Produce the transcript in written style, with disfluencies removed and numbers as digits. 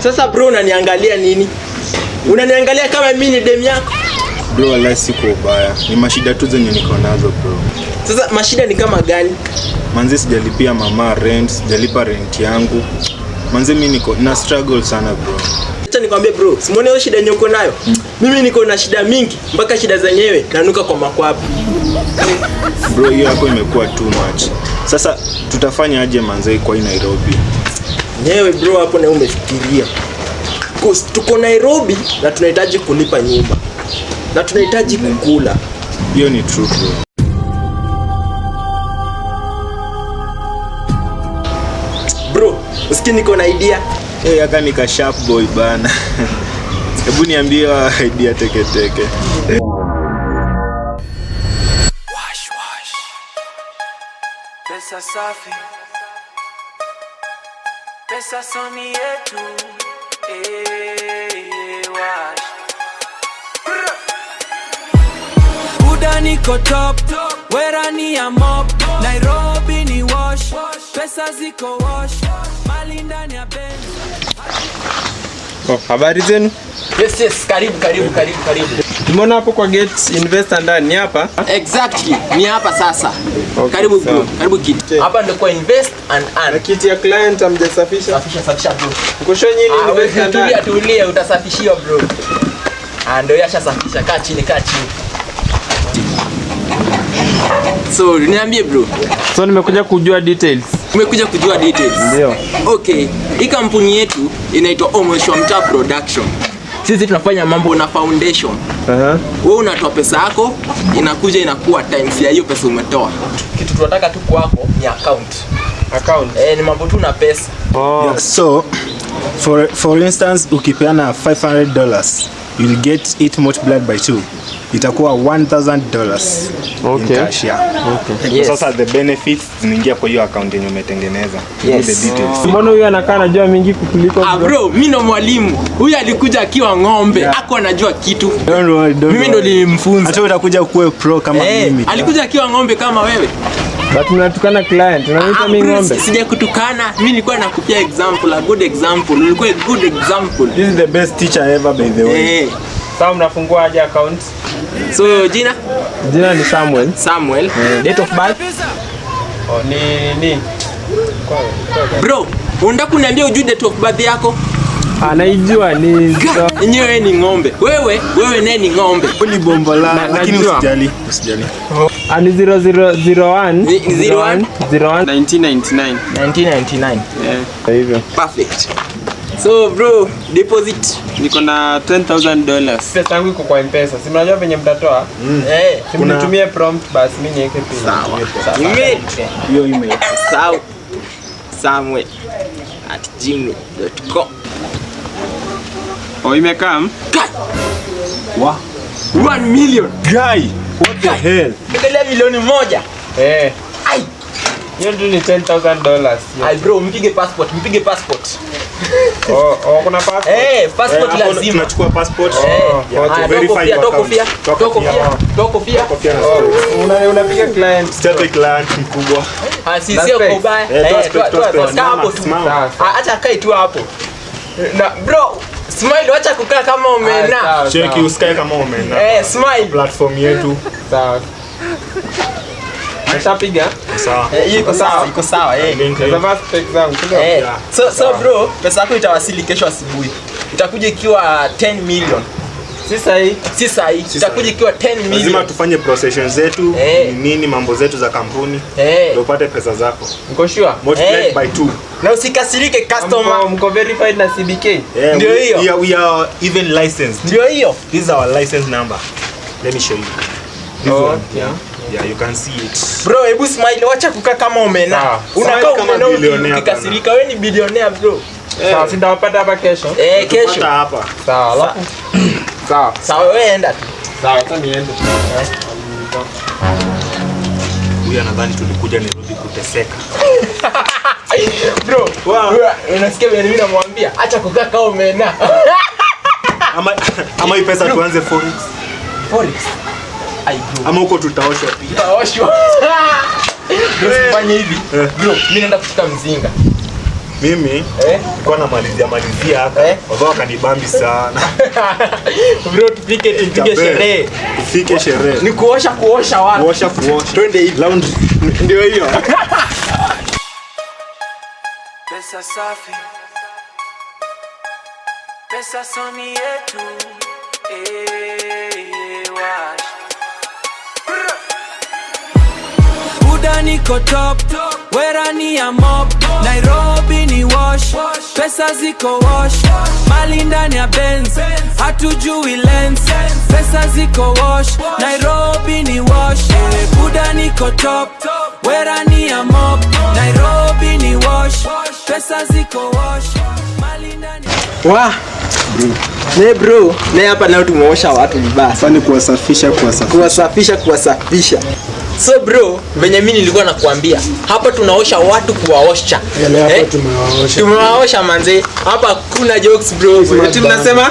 Sasa bro, unaniangalia nini? Unaniangalia kama mimi ni dem yako? Bro, wala siko ubaya. Ni mashida tu zenye niko nazo, bro. Sasa mashida ni kama gani? Manze sijalipia mama rent, sijalipa rent yangu. Manze mimi niko na struggle sana, bro. Acha nikwambie bro, simuone hiyo shida yenye uko nayo. Mimi niko na shida mingi mpaka shida zenyewe nanuka kwa makwapa. Bro, hiyo yako imekuwa too much. Sasa tutafanya aje manze kwa hii Nairobi? Nyewe bro, hapo na umefikiria. 'Cause tuko Nairobi na tunahitaji kulipa nyumba na tunahitaji kukula. Hiyo ni true, bro. Bro, usikii niko na idea. Hey, aka nika sharp boy bana. Hebu niambie idea teke teke. Wash, wash. Pesa safi, pesa soni yetu. Eh, wash. Buda niko top, wera ni ya mop, Nairobi ni wash, pesa ziko wash, mali ndani ya Benz. Oh, habari zenu? Yes, karibu karibu karibu karibu. Tumeona hapo kwa gate investor ndani hapa. Exactly, ni hapa sasa. Okay, Karibu bro, sawa. karibu kiti. Hapa ndio kwa invest and Na earn. kiti ya client hamjasafisha. Safisha safisha bro. Mko sure nyinyi Ah, ni wewe investor tulia ndani? tulia, utasafishiwa bro. Ah, ndio yashasafisha. Kaa chini, kaa chini. So, niambie bro. So nimekuja kujua details. Umekuja kujua details. Ndio. Okay, hii kampuni yetu inaitwa Omosho Mtaa Production. Sisi tunafanya mambo na foundation. Aha. Wewe unatoa pesa yako, inakuja inakuwa times ya hiyo pesa umetoa. Kitu tunataka tu kwako ni account. Account. Eh, ni mambo tu na pesa. Oh. Yeah, so for instance ukipeana $500, you'll get it multiplied by 2. Itakuwa $1000 Okay. in cash, yeah. Okay. Yes. Sasa the benefits zinaingia kwa hiyo account yenye umetengeneza. Yes. The details. Mbona huyu anakaa anajua mingi kukuliko Ah bro, mimi ndo mwalimu. Huyu alikuja akiwa ng'ombe, hakuwa anajua kitu. Don't worry, don't Mimi ndo worry. nilimfunza. Hata utakuja kuwe pro kama Eh, mimi. alikuja akiwa ng'ombe kama wewe. But mnatukana client, unaniita Ah, mimi bro, ng'ombe. sijakutukana. Mimi nilikuwa nakupia example, a good example. Ulikuwa a good example. This is the best teacher ever, by the way. Eh. Sasa mnafungua aje account? So jina Jina ni Samuel. Samuel. Date of birth. Oh, ni Bro, unataka kuniambia ujui date of birth yako? Anaijua ni Yenyewe wewe ni ng'ombe. Wewe naye ni ng'ombe. Ni bomba la, lakini najua. usijali, usijali. Ah, ni 0001 01 01 1999. 1999. Yeah. Hivyo. Perfect. So bro, deposit. Niko na $10,000. Pesa yangu iko kwa M-Pesa. Si mnajua venye mtatoa? Eh, Si mnitumie prompt basi mimi niweke pin. Sawa. Email. Hiyo email. Sawa. Samuel@gmail.com. Oh, imekam? Wow. 1 million. Guy, what the hell? Angalia 1 milioni. Eh. Ai. Hiyo tu ni $10,000. Ai bro, mpige passport, mpige passport. Oh, kuna passport. Eh, passport Hapo lazima. tunachukua passport. Eh, Yeah, haya, to verify toa kofia, your toa account. kofia, Toa toa kofia, toa kofia. Kofia na stories. Unapiga client. Chape client mkubwa. Ah, si Na sio kwa specs. ubaya. Eh, toa Eh, specs, toa specs. kaa hapo tu. Simama. Sawa, sawa. Ah, acha akae tu hapo. Na bro, smile, wacha kukaa kama umena. Sawa, Cheki sawa. usikae kama umena. Eh, smile. Platform yetu. Sawa. Nishapiga. Sawa. Eh, hiyo iko sawa, iko sawa eh. Link, Sasa link. vaa specs zangu, si ndio? Eh, Yeah. so bro, pesa yako itawasili kesho asubuhi. Itakuja ikiwa 10 million. Si sahi. Si sahi, itakuja ikiwa 10 Lazima million. tufanye procession zetu, Eh. nini mambo zetu za kampuni. Eh. Ndio upate pesa zako. Mko sure? Multiplied Eh. by 2. Na usikasirike customer. Mko verified na CBK? Yeah, Ndio hiyo. We are even licensed. Ndio hiyo. This is our license number. Let me show you. This Oh, one. okay. Yeah, you can see it. Bro, hebu smile, wacha kukaa kama umena. Sawa. Unakaa Smile kama umena billionaire. ukikasirika, wewe ni billionaire bro. Sawa, si nitawapata hapa kesho. Eh, kesho. Tupata hapa. Sawa, alafu. Sawa. Sawa, wewe enda tu. Sawa, acha niende. Huyu anadhani tulikuja Nairobi kuteseka. Bro, unasikia vile mimi namwambia, acha kukaa kama umena. Ama hii pesa tuanze forex. Forex. Ai bro. Ama huko tutaoshwa pia. Tutaoshwa. Bro, usifanye hivi. Bro, mimi naenda kushika mzinga. Mimi Eh? nilikuwa namalizia malizia haka. Eh? Wazao wakanibambi sana. Bro, tupige Chape. sherehe. Tupike sherehe. Ni kuosha kuosha watu. Kuosha kuosha. Twende hivi. Laundry. Ndio hiyo. Pesa safi, pesa soni yetu, eh, wash. Buda niko top, wera ni ya mob, Nairobi ni wash, pesa ziko wash, mali ndani ya Benz, hatujui lens, pesa ziko wash, Nairobi ni wash, eh, Buda niko top, wera ni ya mob, Nairobi ni wash, pesa ziko wash, mali ndani Wa. Ne bro, ne hapa nao tumeosha watu vibaya. Sasa ni kuwasafisha kuwasafisha. Kuwasafisha kuwasafisha. So bro, venye mimi nilikuwa nakuambia, hapa tunaosha watu kuwaosha. Yale hapa Eh? tumewaosha. Tumewaosha manze. Hapa kuna jokes bro. Eti mnasema